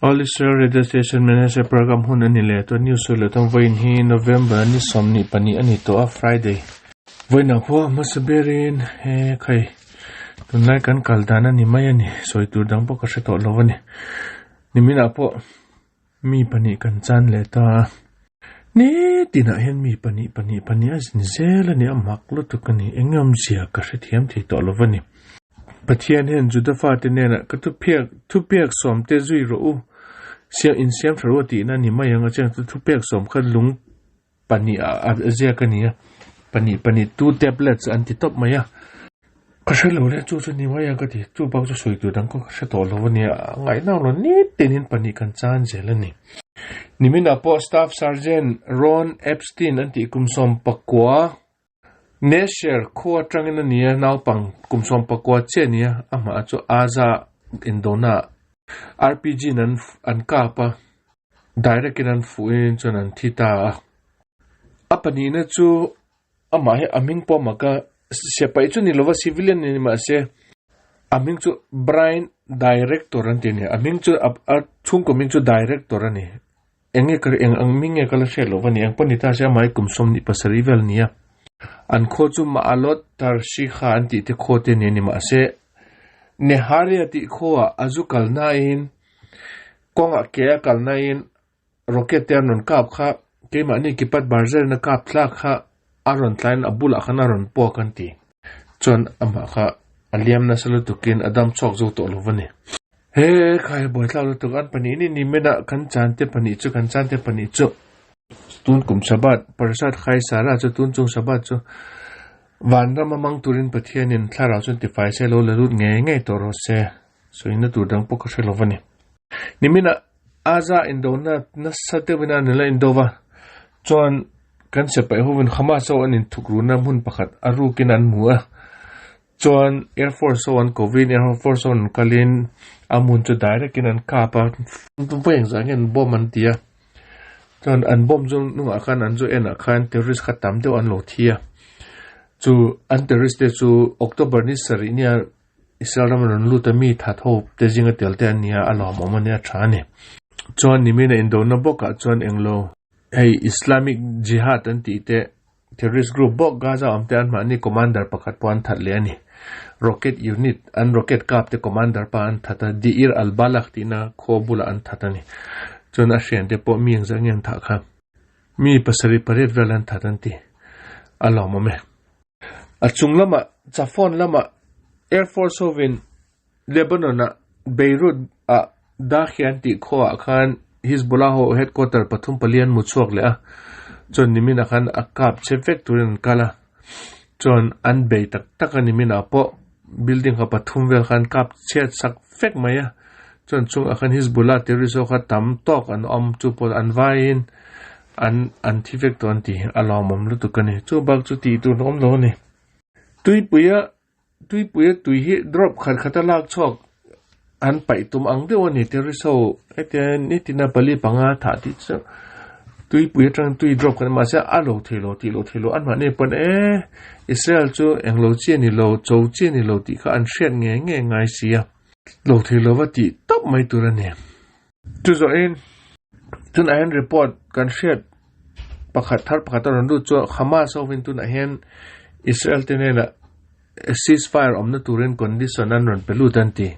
All Israel Radio Station Manager Program hun a ni leh tawh news sawi leh tawng vawiin hi November ni 22 a ni tawh a Friday. Vawiinah pawh hmasa berin he khai tunlai kan kal dan a ni mai a ni sawi tur dang pawh ka hre tawh lo a ni. Niminah pawh mi pahnih kan chan leh ta a nitinah hian mi pahnih pahnih pahnih a zin zel a ni a mak lutuk a ni eng awmzia ka hrethiam thei tawh lo a ni. Pathian hian Juda fate hnenah ka thupiak thupiak sawmte zui rawh u siam insiam tha rawh tihna a ni mai ang a chiang chu thupiak sawm kha lung pahnih ah a ziak a ni a pahnih pahnih two tablets an ti tawp mai a ka hre lo le chu chu ni mai ang ka ti chu bak chu sawi tur dang ka hre tawh lo a nia a ngaihna awm lo nitin in pahnih kan chan zel a ni. Niminah pawh Staff Sergeant Ron Epstein an tih kum 19 Nesher khua atangin a ni a naupang kum 19 chiah a ni a amah chu Aza indona RPG in an kap a. Direct in an fuh in chuan an thi ta a. A pahnihna chu amah hi a hming pawh mak a, siapaih chu ni lova civilian ni mahse a hming chu Brian Director an ti a ni. A hming chu a chhungkaw hming chu Director a ni. Eng nge ka eng ang hming nge ka la hriat loh va ni. Eng pawh ni ta se amah hi kum 27 vel a ni a. An khua chu Ma'alot Tarshiha an tih te khua te ni a ni mahse Neharia tih khuaah a zu kal nain Kawngah ke a kal naiin rocket te an rawn kap kha keimahni Kipat Barzel na kap thlak kha a rawn tlaiin a bulah khan a rawn puak an ti. Chuan amah kha a liam nasa lutukin a dam chhuak zo tawh lo va ni. He khai buaithlak lutuk an pahnih ni ni menah kan chante pahnih chu kan chante pahnih chu tun kum Shabbat Parashat Chai Sarah chu tun chung Shabbat chu vanram a mang turin Pathianin thlarau chuan tifai se lo la lut ngei ngei tawh rawh se. Sawina tur dang pawh ka hre lo va ni. Niminah Aza indona nasa deuhin a nula indo va, chuan kan sipai hovin Hamas ho an inthuk runa hmun pakhat a rukin an hmu a, chuan Air Force ho an kovin Air Force ho an kalin a hmun chu direct in an kap a, vawi engzah nge an bomb an ti a, chuan an bomb chu hnungah khan an zu enah khan terrorist kha tam deuh an lo thi a, chu an terrorist te chu October ni sarih nia Israel ram rawn lut a mi that ho te zinga tel te an nia a lawmawm a nia tha a ni. Chuan nimin a indona bawkah chuan englo hei Islamic Jihad an tih te terrorist group bawk Gaza awm te an mahni commander pakhat pawh an that leh a ni. Rocket unit an rocket kap te commander pa an that a Deir al-Balah tihna khaw bulah an that a ni. Chuan a hrian te pawh mi engzah nge an thah kha mi pasarih pariat vel an that an ti a lawmawm e. A chung lamah Chafon lamah Air Force hovin Lebanon-a Beirut-ah Dahian tih khuaah khan Hezbollah ho headquarter pathum pali an mu chhuak leh a, chuan niminah khan a kap che vek turin an kal a, chuan an bei tak tak a niminah pawh building kha pathum vel khan kap chhiat sak vek mai a, chuan chungah khan Hezbollah terrorist ho kha tam tawk an awm chu pawh an vaiin An an thi vek tawh an ti a lawmawm lutuk a ni. Chu bak chu tih tur awm lo a ni. Tuipuia tuipuia tui hi drop khat khat a lak chhuak an paih tum ang deuh a ni. Terrorist ho hetia nitina pali panga thah tih chu tuipui atang tui drop khat mahse a lo thei lo tih lo thei lo anmahni pawn e Israel chu englo chi a ni lo cho chi a ni lo tih kha an hriat ngei ngei ngai si a. Lo thei lova tih tawp mai tur a ni. Chu zawhin tunah hian report kan hriat pakhat thar pakhat a rawn lut chu Hamas hovin tunah hian Israel te hnenah ceasefire awmna turin condition an rawn pe lut an ti.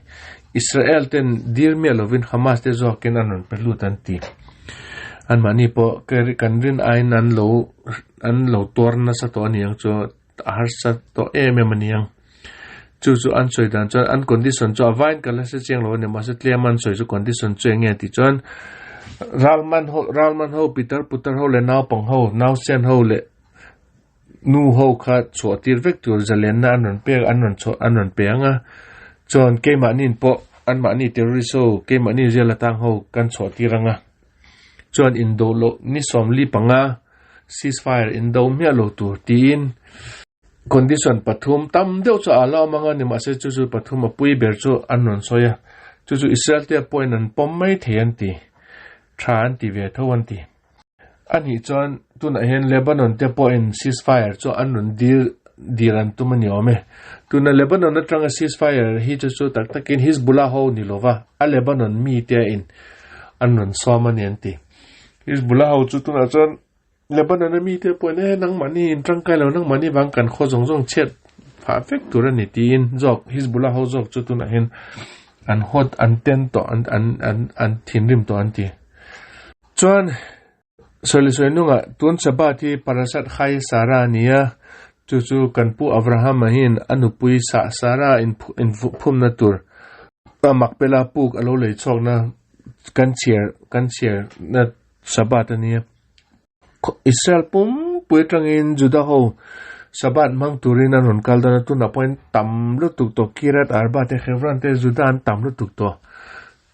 Israel ten dil miah lovin Hamas te zawkin an rawn pe lut an ti. Anmahni pawh kan rin aiin an lo an lo tuar nasa tawh a ni ang chu a harsa tawh em em a ni ang. Chu chu an sawi dan chuan an condition chu a vain ka la hre chiang lo a ni mahse tlem an sawi chu condition chu eng nge tih chuan ralman ho ralman ho pitar putar ho leh naupang ho nausen ho leh nu ho kha chhuah tir vek tur zalenna an rawn pek an rawn chhuah an rawn pe ang a chuan keimahni pawh anmahni terrorist ho keimahni jail atang ho kan chhuah tir ang a chuan indo loh ni sawmli panga ceasefire indo hmiah lo tur tiin Condition pathum tam deuh chu a la awm ang a ni mahse chu chu pathum a pui ber chu an rawn sawi a chu chu Israel te pawhin an pawm mai thei an ti tha an ti ve tho an ti a nih chuan tunah hian Lebanon te pawhin ceasefire chu an rawn dil dil an tum a ni awm e tuna Lebanon atanga ceasefire hi chu chu tak takin Hezbollah ho ni lova a Lebanon mi te in. an rawn sawm a ni an ti. Hizbullah ho chu tunah chuan Lebanon a mite pawhin e nangmahni in tangkai lo nangmahni vang kan khaw zawng zawng chhiat phah vek tur a ni tiin zawk Hizbullah ho zawk chu tunah hian an hawt an ten tawh an an an an thinrim tawh an ti. Chuan Sawi sawi nungah tun Shabbat hi Parashat Chai Sarah a ni a, chu chu kan pu Abraham-a hian a nupui Sah Sarah in phumna tur a Makpela puk a lo lei chhuakna kan chhiar kan chhiarna Shabbat a ni a. Israel pumpui atangin Juda ho Shabbat hmang turin an rawn kal dawn a, tunah pawhin tam lutuk tawh Kiryat Arba te Hebron te Juda an tam lutuk tawh.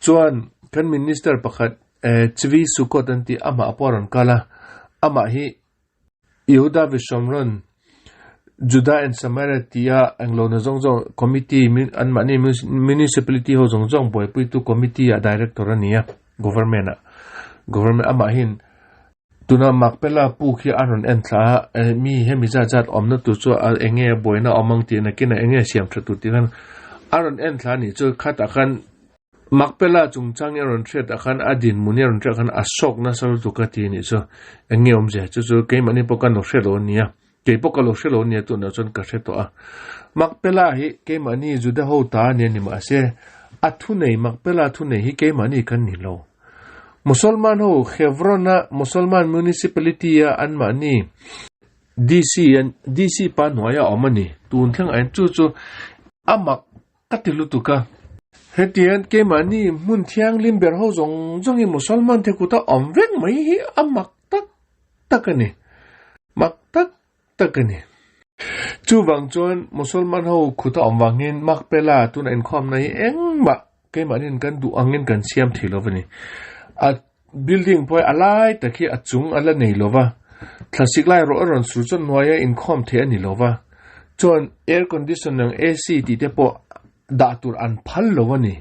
Chuan kan minister pakhat Tzvi Sukkot an tih amah pawh a rawn kal a, amah hi Yehuda Vishomron, Judah and Samaria tia englohna zawng zawng committee anmahni municipality ho zawng zawng buaipuitu committee ah director a ni a, government ah government amah hian tuna Makpela puk hi a rawn en thla a, mi hemi zat zat awmna tur chu eng nge buaina awm ang tih nakinah eng nge siam tha tur tih khan a rawn en thla a nih chu khatah khan Makpela chungchang i rawn hriat ah khan a dinhmun i rawn hriat ah khan a sawk nasa lutuk a ti a nih chu. Eng nge awmzia chu chu keimahni pawh kan lo hre lo a nia. Kei pawh ka lo hre lo a nia tunah chuan ka hre tawh a. Makpela hi keimahni Juda ho ta a nia ni mahse a thunei Makpela thunei hi keimahni kan ni lo. Musalman ho Hebron a Musalman Municipality a anmahni DC an DC pa hnuaia awm a ni. Tun thleng ah hian chu chu a mak A ti lutuk a. Hetiang keimahni hmun thianghlim ber ho zawng zawngin Musalman te kut a awm vek mai hi a mak tak tak a ni. Mak tak tak a ni. Chuvang chuan Musalman ho kut a awm vangin Makpela tuna inkhawmna hi engmah keimahniin kan duh angin kan siam thei lo a ni. A building pawh hi a lai tak hi a chung a la nei lo va, thlasik lai erawh a rawn sur chuan hnuaia inkhawm theih a ni lo va, chuan air condition ang AC tih te pawh dah tur an phal lo a ni.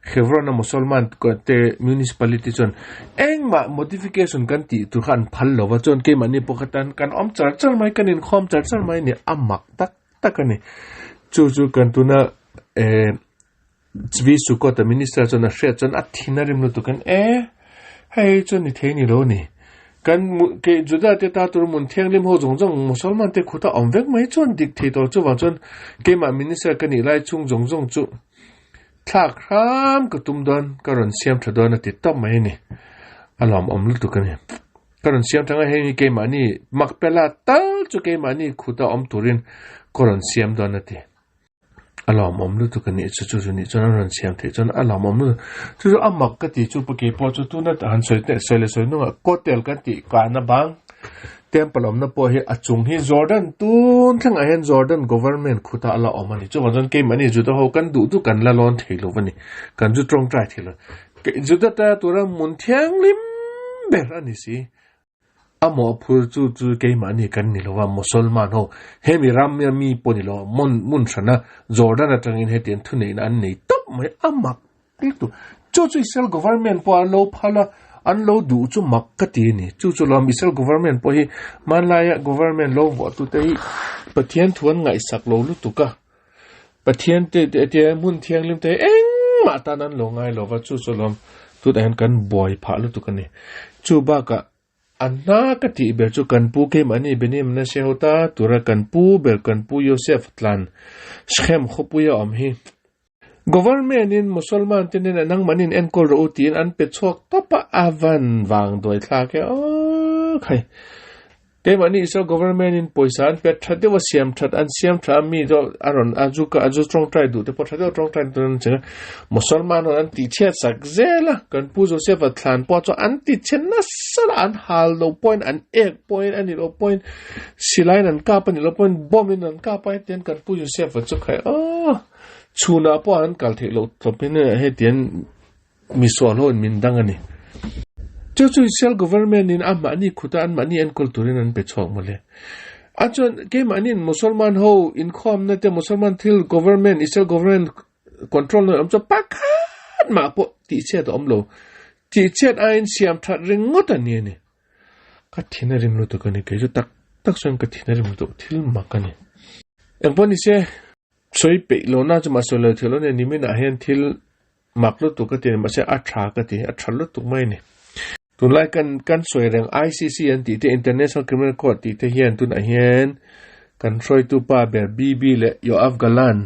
Hebron a Musalman te municipality chuan engmah modification kan tih tur kha an phal lo va, chuan keimahni pawh kha tan kan awm char char mai, kan inkhawm char char mai a ni, a mak tak tak a ni. Chu chu kan tuna eh. Zvi Sukkot a minister chuan a hriat chuan a thin a rim lutuk in e hei chu ni thei ni lo ni kan ke Juda te ta tur mun thianghlim ho zawng zawng Musalman te khuta awm vek mai chuan dik thei tawh chuvang chuan keimah minister ka nih lai chhung zawng zawng chu thlak hram ka tum dawn ka rawn siam tha dawn a ti tawp mai a ni a lawmawm lutuk a ni ka rawn siam tha ngai hei ni keimahni Makpela tal chu keimahni khuta awm turin ka rawn siam dawn a ti. A lawmawm lutuk a nih chu chu chu nih chuan a rawn siam theih chuan a lawmawm lutuk chu chu a mak ka ti chu pa kei pawh chu tuna han sawi teh sawi leh sawi hnungah kotel kan tih kahna bang temple awmna pawh hi a chung hi Jordan tun thlengah hian Jordan government khutah a la awm a ni chuvang chuan keimahni Juda ho kan duh duh kan la lawn thei lo a ni kan zu tawngtai thei lo Juda ta tura hmun thianghlim ber a ni si. A mawhphur chu chu keimahni kan ni lo a, Musalman ho hemi ram a mi pawh ni lo hmun hmun hrana Jordan atangin hetiang thuneihna an nei tawp mai a mak lutuk. Chu chu Israel government pawh an lo phal a, an lo duh chu mak ka ti a ni. Chu chu lawm Israel government pawh hi hmanlaia government lo vuahtute hi Pathian thu an ngaihsak lo lutuk a, Pathian te te hmun thianghlim te engmah tan an lo ngai lo va, chu chu lawm tunah hian kan buai phah lutuk a ni. Chu bakah a hna ka tih ber chu kan pu keimahni Beni Manasseh ho ta tura kan pu ber kan pu Yosef tlan Shechem khawpuia awm hi Government in Musalman te nen nangmahni in enkawl rawh u tiin an pe chhuak tawp a, a van vang duai thlak e aw khai. Keimahni Israel government in pawisa an pet tha deuh a siam that an siam tha a mi chu a rawn a zu ka a zu tawngtai duh te pawh tha deuh tawngtai tur an cheng a Musalman ho an tih chhiat sak zel a kan Pu Joseph a thlan pawh chu an ti chhe nasa la an hal lo pawhin an ek pawhin a ni lo pawhin silai in an kap a ni lo pawhin bomb in an kap a hetiang kan Pu Joseph a chu khai aw chhunah pawh an kal theih loh tawpin hetiang Misual ho in min dang a ni. Chu chu Israel government in a mahni khuta an mahni enkawl turin an pe chhuak mawle. A chuan keimahni in Musalman ho inkhawmna te Musalman thil government Israel government control na awm chuan pakhat mah pawh tihchhiat a awm lo. Tihchhiat aiin siam that ringawt a ni a ni. Ka thin a rim lutuk a ni. Kei chu tak tak chuan ka thin a rim lutuk thil mak a ni. Engpawh nise sawi peih lohna chu mahse sawi lo thei lo a ni. Niminah hian thil. Mak lutuk ka ti a ni mahse a tha ka ti a tha lutuk mai a ni. Tunlai kan kan sawi reng ICC an tih te International Criminal Court tih te hian tunah hian kan hruaitu pa ber Bibi leh Yoav Gallant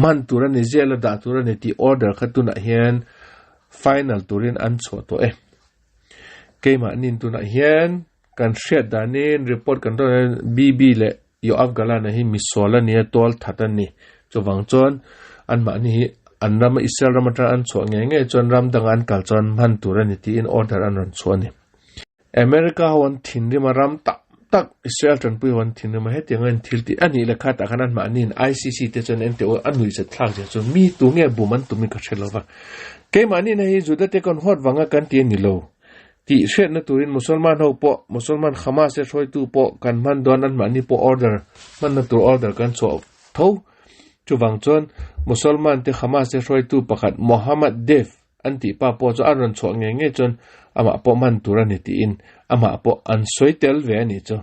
man tur a ni jail a dah tur a ni tih order kha tunah hian final turin an chhuah tawh e. Keimahniin tunah hian kan hriat danin report kan dawn hian Bibi leh Yoav Gallant-a hi misual a nia, tual that a ni. Chuvang chuan anmahni hi an rama Israel ram atanga an chhuah ngei ngei chuan ram danga an kal chuan hman tur a ni tiin order an rawn chhuah a ni. America ho an thinrim a, ram tak tak Israel tanpui ho an thinrim a, hetiang a inthil tih a nih leh kha tah khan anmahniin ICC te chuan ente aw a nuihzat thlak zia chu mi tu nge bum an tumin ka hre lo va. Keimahniin hei hi Juda te kan huat vanga kan ti a ni lo. Tih hriatna turin Musalman ho pawh, Musalman Hamas te hruaitu pawh kan hman dawn anmahni pawh order hmanna tur order kan chhuah tho. Chuvang chuan Musalman te Hamas te hruaitu pakhat Mohammad Deif an tih pa pawh chu a rawn chhuah ngei ngei chuan amah pawh hman tur a ni tiin amah pawh an sawi tel ve a nih chu.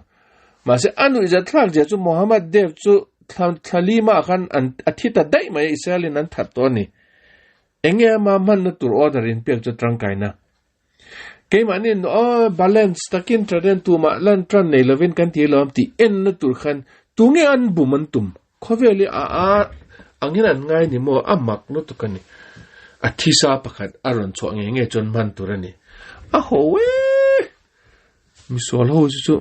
Mahse a nuihzat thlak zia chu Mohammad Deif chu thla lima ah khan an a thi ta daih mai a, Israel in an that tawh a ni. Enge ama hmanna tur order inpek chu tangkaina. Keimahni aw balance takin taren tumah lan tan nei lovin kan ti alawm tih enna tur khan tunge an bum an tum khawvel hi a a angin an ngai ni maw a mak lutuk a ni. A thisa pakhat a rawn chhuah ngei ngei chuan hman tur a ni. A ho e! Misual ho hi chu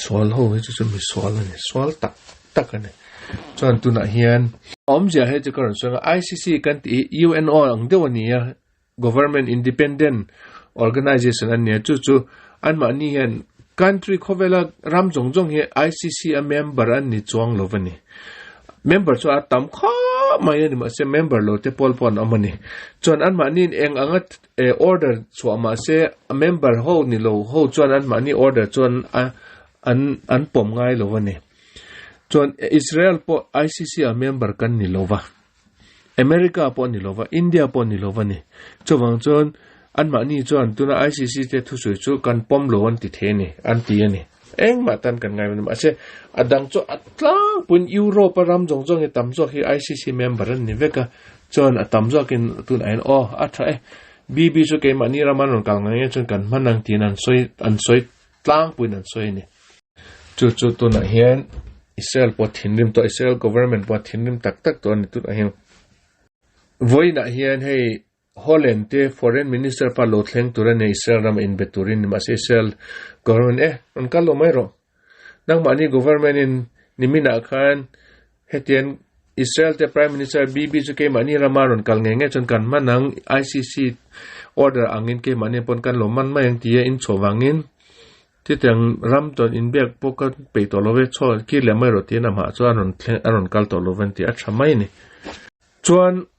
sual ho hi chu chu misual a ni sual tak tak a ni. Chuan tunah hian awmzia hei chu ka rawn sawi ang ICC kan tih hi UNO ang deuh a ni a. Government Independent Organization an nia chu chu anmahni hian country khawvela ram zawng zawng hi ICC a member an ni chuang lo a ni. Member chu a tam khawp mai a ni mahse member lo te pawl pawh an awm a ni. Chuan anmahni eng anga order chhuah mahse a member ho ni lo ho chuan anmahni order chuan a an an pawm ngai lo a ni. Chuan Israel pawh ICC a member kan ni lo va. America pawh a ni lova, India pawh a ni lova ni. Chuvang chuan anmahni chuan tuna ICC te thusawi chu kan pawm lo an ti thei a ni, an ti a ni. Engmah tan kan ngai lo a ni. Mahse, a dang chu a tlangpuiin Europe a ram zawng zawng hi tam zawk hi ICC member an ni vek a, chuan a tam zawkin tunah hian aw a tha e, BB chu keimahni rama an rawn kal ngai nge chuan kan hman ang tiin an sawi an sawi tlangpuiin an sawi a ni. Chu chu tunah hian Israel pawh thinrim tawh Israel government pawh thinrim tak tak tawh a ni tunah hian. Vawiinah hian hei Holland te foreign minister pa lo thleng tur a ni Israel rama inbe turin ni mahse Israel government e rawn kal lo mai rawh. Nangmahni government in niminah khan hetiang Israel te prime minister Bibi chu keimahni rama rawn kal ngei ngei chuan kan hman ang ICC order angin keimahni pawn kan lo man mai ang tia inchhuah vangin Chutiang ram chuan inbiak pawh ka peih tawh lo ve, chhuak kir leh mai rawh tiin amah chuan a rawn thleng a rawn kal tawh lo ve tih a tha mai a ni. Chuan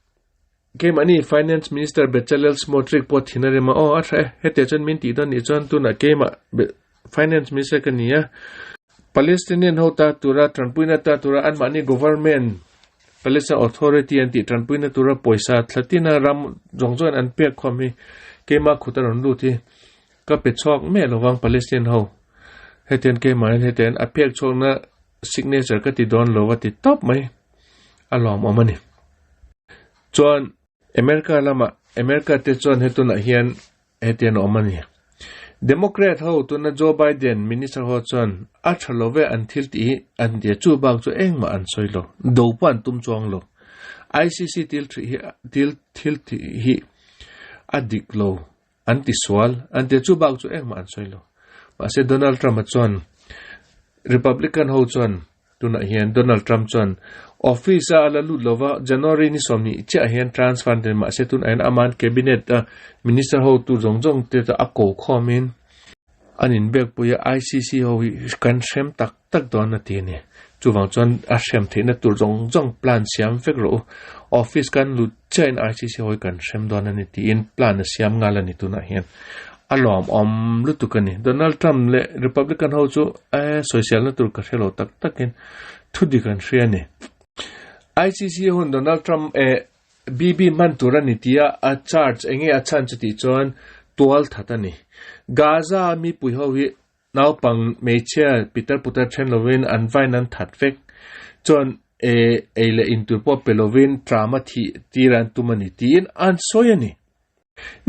keimahni Finance Minister Bezalel Smotrich pawh thin a rem a, aw a tha e, hetiang chuan min tih dawn nih chuan tunah keimah Finance Minister ka ni a, Palestinian ho ta tura tanpuina ta tura anmahni government Palestine Authority an tih tanpuina tura pawisa thlatina ram zawng zawngin an pek khawm hi keimah khut a rawn lut hi Ka pe chhuak miah lo vang Palestine ho. Hetian keimahin hetian a pek chhuakna signature ka ti dawn lo a ti tawp mai. A lawmawm a ni. Chuan America lamah America te chuan hetunah hian hetian a awm a ni. Democrat ho tuna Joe Biden minister ho chuan a tha lo ve an thil tih hi an ti a chu bak chu engmah an sawi lo. Do pawh an tum chuang lo. ICC til hi til thil tih hi a dik lo. An ti sual, an ti a, chu bak chu engmah an sawi lo. Mahse Donald Trump-a chuan Republican ho chuan tunah hian Donald Trump chuan office-a a la lut lova, January ni 20 chiah hian transfer an ti mahse tunah hian aman cabinet a minister hotu zawng zawng te chu a ko khawmin an inbiakpui a, ICC ho hi kan hrem tak tak dawn a ti a ni. Chuvang chuan a hrem theihna tur zawng zawng plan siam vek rawh u. Office kan lut chiahin ICC ho hi kan hrem dawn a ni tiin plan a siam nghal a ni tunah hian. A lawmawm lutuk a ni. Donald Trump leh Republican ho chu eh sawiselna tur ka hre lo tak takin thu dik an hria a ni. ICC hun Donald Trump eh BB hman tur a ni tia a charge enge a chhan chu tih chuan tual that a ni. Gaza mipui ho hi Naupang hmeichhia pitar putar then lovin an vain an that vek. Chuan. Ei leh in tur pawh pe lovin Trump-a thih tir an tum a ni tiin an sawi a ni.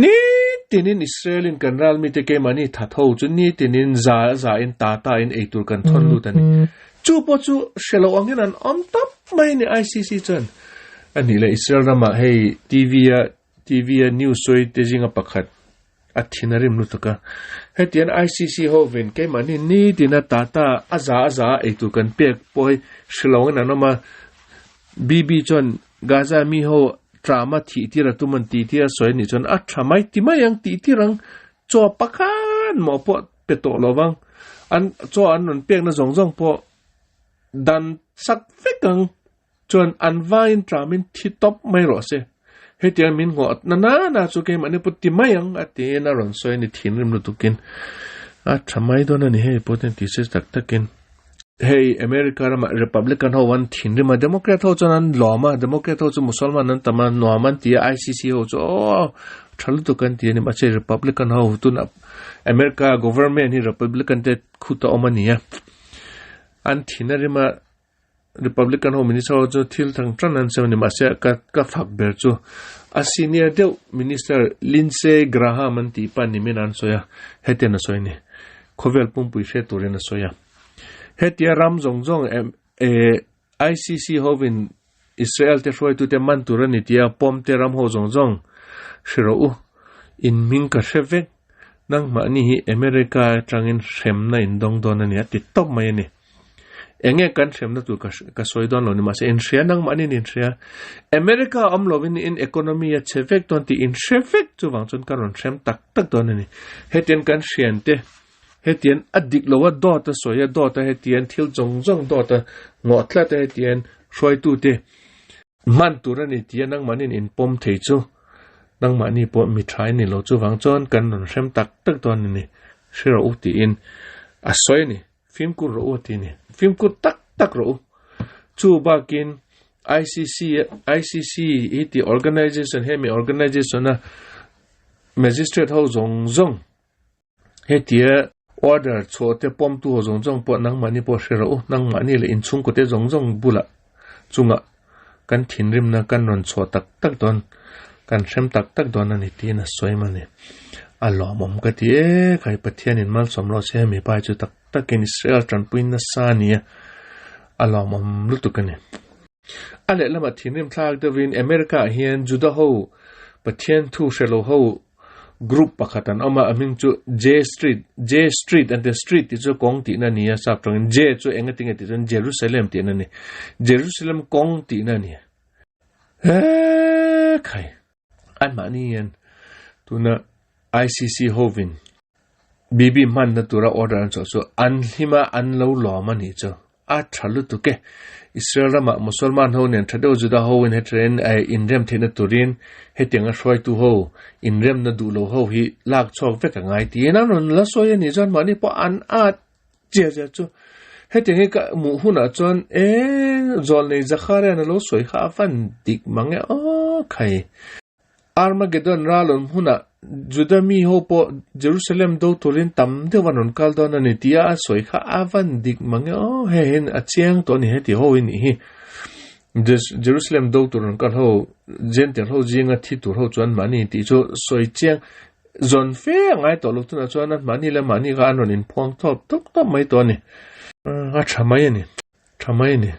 Nitinin Israel-in kan ralmite keimahni that ho chu nitinin za za in ta ta in ei tur kan thawn lut a ni. Chu pawh chu hre lo angin an awm tawp mai a ni ICC chuan. A nih leh Israel ramah hei TV-a TV-a news sawi te zinga pakhat a thin a rim lutuk a. Hetiang ICC ho vin keimahni nitina Tata a za a za a eitur kan pek pawh hi hre lo angin an awm a. BB chuan Gaza mi ho Trump-a thih tir a tum an tih tir a sawi anih chuan a tha mai ti mai ang tih tir ang chaw pakhat mawh pawh pe tawh lo vang. An chaw an rawn pekna zawng zawng pawh dan sak vek ang. Chuan an vaiin tramin thi tawp mai rawh se. Hetiang min nghawh na na na chu keimahni pawh ti mai ang a tiin a rawn sawi a ni thinrim lutukin. A tha mai dawn a ni hei pawh ten ti se tak takin. Hei America ramah Republican ho an thinrim a, Democrat ho chuan an lawm a, Democrat ho chu Musalman an tam a, nuam an ti a, ICC ho chu aw tha lutuk an ti a ni mahse Republican ho tunah America government hi Republican te khut a awm a ni a, an thin a rim a. Republican ho minister ho chu thil thang tan an sem a ni mahse ka ka fak ber chu a senior deuh minister Lindsey Graham an tih pa nimin an sawi a hetiang a sawi a ni khawvel pumpui hre turin a sawi a hetia ram zawng zawng eh ICC hovin Israel te hruaitute man tur a ni tia pawm te ram ho zawng zawng hre rawh u in hming ka hre vek nangmahni hi America atangin hremna in dawng dawn a ni a ti tawp mai a ni. Enge kan hremna tur ka ka sawi dawn lo ni mahse in hria nangmahni in hria. America awm lovin in economy a chhe vek dawn tih in hre vek chuvang chuan ka rawn hrem tak tak dawn a ni. Hetiang kan hrian te hetiang a dik lo a dawt a sawi a dawt a hetiang thil zawng zawng dawt a ngawh tlat a hetiang hruaitu te hman tur a ni tia nangmahni in pawm thei chu nangmahni pawh mi tha in ni lo chuvang chuan kan rawn hrem tak tak dawn a ni. Hre rawh u tiin a sawi a ni. Fimkhur rawh u a ti a ni. Fimkhur tak tak rawh u. Chu bakin ICC ICC hi ti organization hemi organization a magistrate ho zawng zawng hetia order chhuah te pawm tu ho zawng zawng pawh nangmahni pawh hre rawh u. Nangmahni leh inchhungkaw te zawng zawng bulah chungah kan thinrimna kan rawn chhuah tak tak dawn, kan hrem tak tak dawn a ni tiin a sawi a ni. A lawmawm ka ti e, khai Pathianin malsawm rawh se hemi pa hi chu tak takin Israel tanpui nasa a ni a, a lawmawm lutuk a ni. A lehlamah thinrim thlak deuhin America ah hian Juda ho Pathian thu hre lo ho Group pakhat an awm a, a hming chu J Street, J Street an ti a, Street tih chu kawng tihna a ni a, sap tawngin J chu eng atinge tih chuan Jerusalem tihna a ni, Jerusalem kawng tihna a ni. He khai! Anmahni hian tuna ICC hovin BB hmanna tura order an chhuah chu an hlim a, an lo lawm a nih chu. A tha lutuk e. Israel ramah Musalman ho nen tha deuh Juda ho in hetren inrem theihna turin hetianga hruaitu ho inremna duh lo ho hi lak chhuak vek a ngai tiin an rawn la sawi a nih chuan mahni pawh an at chiah chiah chu. Hetiang hi ka hmuh hunah chuan e Zawlnei Zakharian a lo sawi kha a van dik mang e aw khai. Armageddon ralawm hunah Juda mi ho pawh Jerusalem do turin tam deuh an rawn kal dawn a ni tia a sawi kha a van dik mang e aw, hei hian a chiang tawh a ni heti ho hi nih hi. Jerusalem do tur rawn kal ho, Gentile ho zinga thi tur ho chuan mahni tih chu sawi chiang zawn fe a ngai tawh lo tunah chuan a mahni leh mahni kha an rawn inphuang thawp tawp tawp mai tawh a ni. A tha mai a ni, tha mai a ni.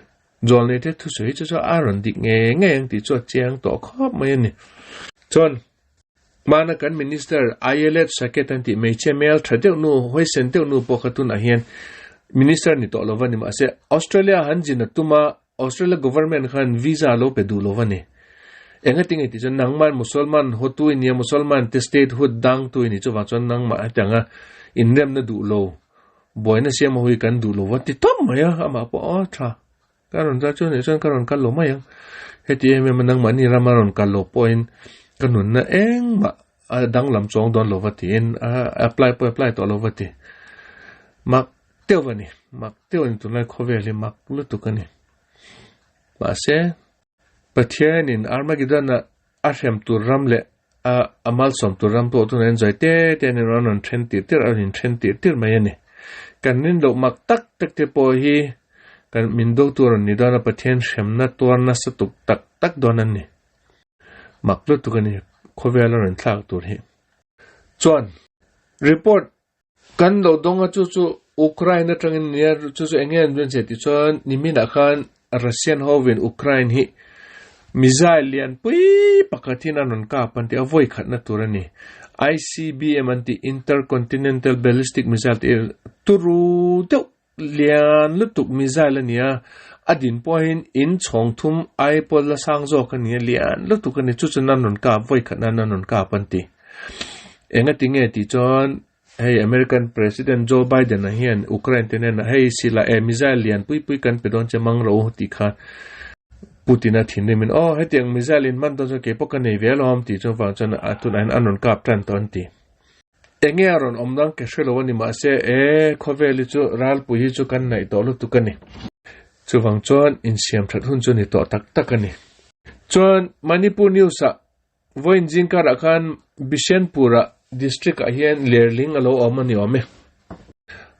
Zawlnei te thusawi chu chu a rawn dik ngei ngei ang tih chu a chiang tawh khawp mai a ni. Chuan hmana kan Minister Ayelet Shaked an tih hmeichhia hmel tha deuh nu, huaisen deuh nu pawh kha tunah hian Minister ni tawh lova ni mahse Australia han zin a tum a, Australia Government khan visa lo pe duh lova ni. Engatinge tih chuan nangman Musalman hotu i nia, Musalman te statehood dangtu i ni chuvang chuan nangmah hetianga inremna duh lo Buaina siam ho hi kan duh lo va ti tawp mai a, amah pawh aw tha ka rawn za chu nih chuan ka rawn kal lo mai ang. Heti em em a nangmahni rama rawn kal lo pawhin ka nunna engmah a danglam chuang dawn lo va tiin a apply pawh apply tawh lo va ti. Mak deuh a ni, mak deuh a ni tunlai khawvel hi mak lutuk a ni. Mahse Pathianin Armageddon-a a hrem tur ram leh a a malsawm tur ram pawh tunah hian zai te te an rawn rawn then tir tir a rawn inthen tir tir mai a ni. Kan rin loh mak tak tak te pawh hi Kan min do tur an ni dawn a, Pathian hremna tuar nasa tuk tak tak dawn an ni. Mak lutuk a ni, khawvel a rawn thlak tur hi. Chuan, report kan lo dawng a, chu chu Ukraine atangin nia, chu chu eng nge an rawn che tih chuan niminah khan Russian hovin Ukraine hi missile lianpui pakhatin an rawn kap an tih a, vawi khatna tur a ni. ICBM an tih Intercontinental Ballistic Missile tih turu deuh Lian lutuk missile a nia, a din pawhin in chhawng thum ai pawl la sang zawk a nia, lian lutuk a ni, chu chu nan rawn kap, vawi khat nan an rawn kap an ti. Enga ti nge tih chuan hei American President Joe Biden a hian Ukraine te hnenah hei sila e missile lian pui pui kan pe dawn che mang rawh u tih kha Putin a thinrim in aw hetiang missile in hman dawn chuan kei pawh ka nei ve alawm tih chu vang chuan a tunah hian an rawn kap tan tawh an ti. Enge a rawn awm dang ke hrelo a ni mahse e khawvel hi chu ralpui hi chu kan naih tawh lutuk a ni. Chuvang chuan insiam that hun chu ni tawh tak tak a ni. Chuan Manipur news ah vawiin zingkar ah khan Bishenpur ah district ah hian lerling a lo awm a ni awm e.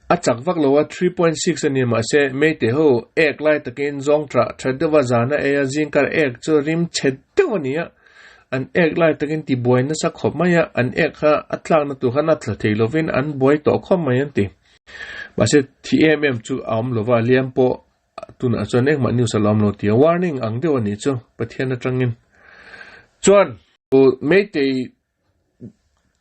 A chak vak lo a 3.6 a ni mahse Meitei ho ek lai takin zawng tah tha deuh a zan a ei a zingkar ek chu rim chhe deuh a ni a. An ek lai takin ti buai nasa khawp mai a, an ek kha a tlakna tur khan a tla thei lovin an buai tawh khawp mai an ti. Mahse thi em em chu a awm lova, a liam pawh tunah chuan engmah news a la awm lo tih a warning ang deuh a nih chu Pathian atangin. Chuan Meitei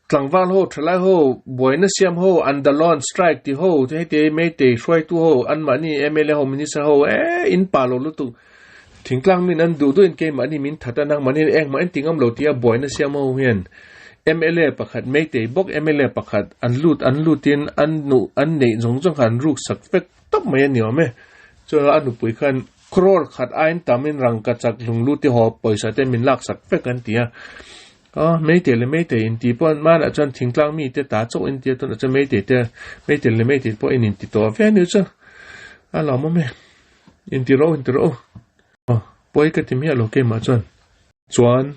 tlangval ho, thalai ho, buaina siam ho, andalon strike ti ho, heti Meitei hruaitu ho, anmahni MLA ho, minister ho e in pa lo lutuk. Thingtlang min an duh duhin keimahni min that a, nangmahni engmah in ti ngam lo tia buaina siam ho hian MLA pakhat Meitei bawk MLA pakhat an lut an lutin an nuh an neih zawng zawng kha an ruk sak vek tawp mai a ni awm e. Chuan a nupui khan crore khat aiin tamin rangka chak hlung lut te haw pawisa te min lak sak vek an ti a. Aw Meitei leh Meitei inti pawh hmanah chuan thingtlang mite ta chauh inti a tunah chuan Meitei te Meitei leh Meitei pawh in inti tawh ve a ni chu a lawmawm e. Inti rawh u, inti rawh u. Aw, pawi ka ti miah lo keimah chuan. Chuan,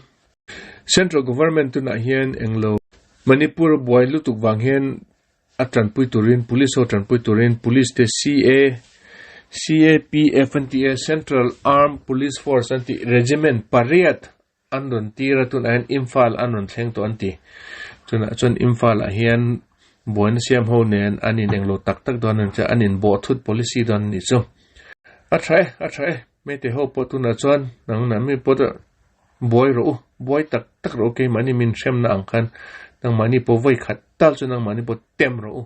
Central Government tunah hian englo Manipur buai lutuk vang hian a tanpui turin, Police ho tanpui turin Police te CA, CAPF an ti e, Central Armed Police Force an ti, Regiment pariat an rawn tir a, tunah hian Imphal an rawn thleng tawh an ti. Tunah chuan Imphal ah hian buaina siam ho nen an in englo tak tak dawn an tia, an in bawh thut policy dawn a nih chu. A tha e, a tha e, Meitei ho pawh tunah chuan nangmah mi pawh buai rawh u, buai tak tak rawh u keimahni min hremna ang khan nangmahni pawh vawi khat tal chu nangmahni pawh tem rawh u.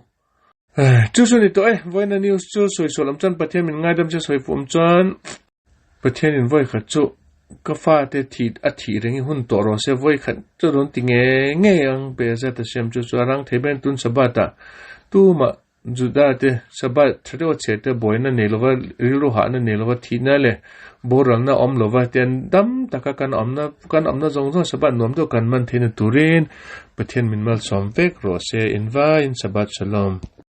Chu chu ni tawh e, vawiina news chu sawi sual awm chuan Pathian min ngaidam che sawi fuh awm chuan Pathianin vawi khat chu ka fate thih a thih reng i hun tawh rawh se vawi khat chu rawn ti ngei ngei ang Be'ezat Hashem chu chu a rang thei ber tun Sabbath ah tumah Juda te Sabbath tha deuh a chhe te buaina nei lova rilru hahna nei lova thihna leh boralna awm lova tian dam taka kan awmna kan awmna zawng zawng Sabbath nuam deuh kan man theihna turin Pathian min malsawm vek rawh se invaiin Sabbath Shalom.